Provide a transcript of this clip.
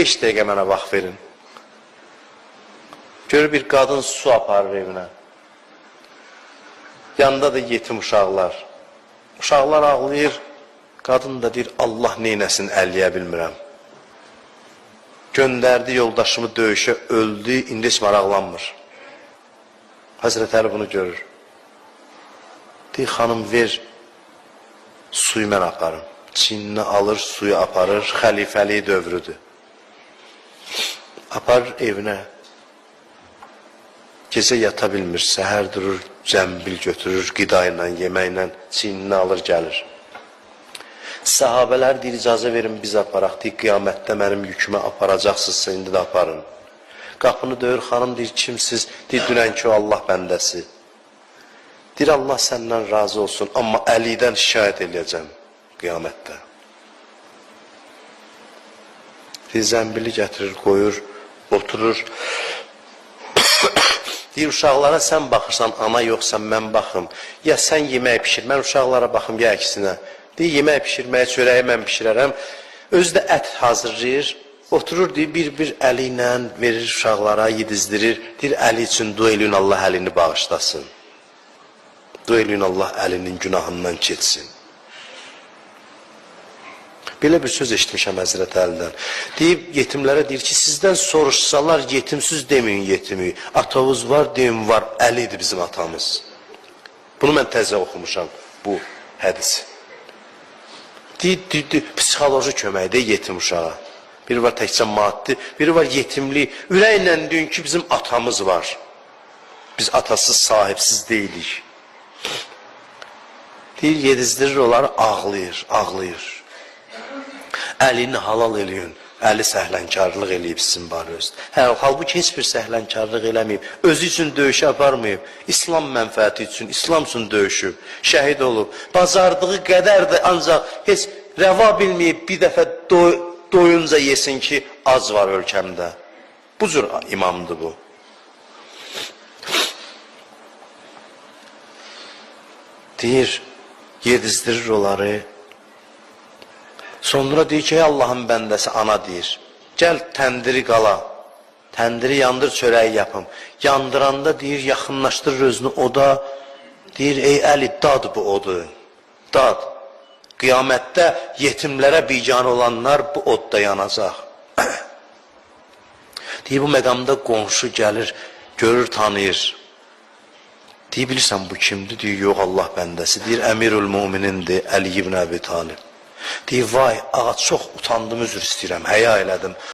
5 dəqiqə mənə vaxt verin. Görür bir qadın su aparır evinə. Yanında da yetim uşaqlar. Uşaqlar ağlayır. Qadın da deyir, Allah neynəsin, əlləyə bilmirəm. Göndərdi yoldaşımı döyüşə, öldü, indi heç maraqlanmır. Həzrət Əli bunu görür. Deyir, xanım ver, suyu mən aparım. Çiynini alır, suyu aparır, xəlifəlik dövrüdür. Aparır evinə. Gecə yata bilmir, səhər durur, cəmbil götürür, qida ilə, yeməklə, çiynini alır, gəlir. Səhabələr deyir, icazə verin, biz aparaq. Deyir, qiyamətdə mənim yükümə aparacaqsınızsa, indi də aparın. Qapını döyür, xanım deyir, kimsiz? Deyir, dünənki o Allah bəndəsi. Deyir, Allah səndən razı olsun, amma Əlidən şikayət eləyəcəm qiyamətdə. Deyir, zəmbili gətirir, qoyur, oturur. Deyir, uşaqlara sən baxırsan, ana yoxsa mən baxım. Ya sən yemək pişir, mən uşaqlara baxım, ya əksinə. Deyir, yemək pişirməyə, çörəyi mən pişirərəm. Özü də ət hazırlayır. Oturur, deyir, bir-bir əli ilə verir uşaqlara, yedizdirir. Deyir, Əli üçün dua eləyin, Allah əlini bağışlasın. Dua eləyin, Allah əlinin günahından keçsin. Belə bir söz eşitmişəm Həzrət Əlidən. Deyib, yetimlərə deyir ki, sizdən soruşsalar yetimsiz deməyin yetimi. Atavız var, deyin var, Əli idi bizim atamız. Bunu mən təzə oxumuşam, bu hədisi. Deyir, psixoloji köməkdir yetim uşağa. Biri var təkcə maddi, biri var yetimlik. Ürəklə deyin ki, bizim atamız var. Biz atasız, sahibsiz deyilik. Deyir, yedizdirir onları, ağlayır, ağlayır. Əlini halal eləyin. Əli səhlənkarlıq eləyib sizin barı özü. Hə, halbuki heç bir səhlənkarlıq eləməyib. Özü üçün döyüşə aparmayıb. İslam mənfəəti üçün, İslam üçün döyüşüb, şəhid olub. Bacardığı qədər də ancaq heç rəva bilməyib bir dəfə doyunca yesin ki, ac var ölkəmdə. Bu cür imamdır bu. Deyir, yedizdirir onları. Sonra deyir ki, ey Allahın bəndəsi, ana deyir, gəl təndiri qala, təndiri yandır, çörəyi yapım. Yandıranda deyir, yaxınlaşdırır özünü oda, deyir, ey Əli, dad bu odu, dad. Qiyamətdə yetimlərə biganə olanlar bu odda yanacaq. Deyir, bu məqamda qonşu gəlir, görür, tanıyır. Deyir, bilirsən bu kimdir? Deyir, yox, Allah bəndəsi. Deyir, Əmirül Müminindir, Əli ibn Əbi Talib. Deyir, vay, ağa, çox utandım, üzr istəyirəm, həya elədim.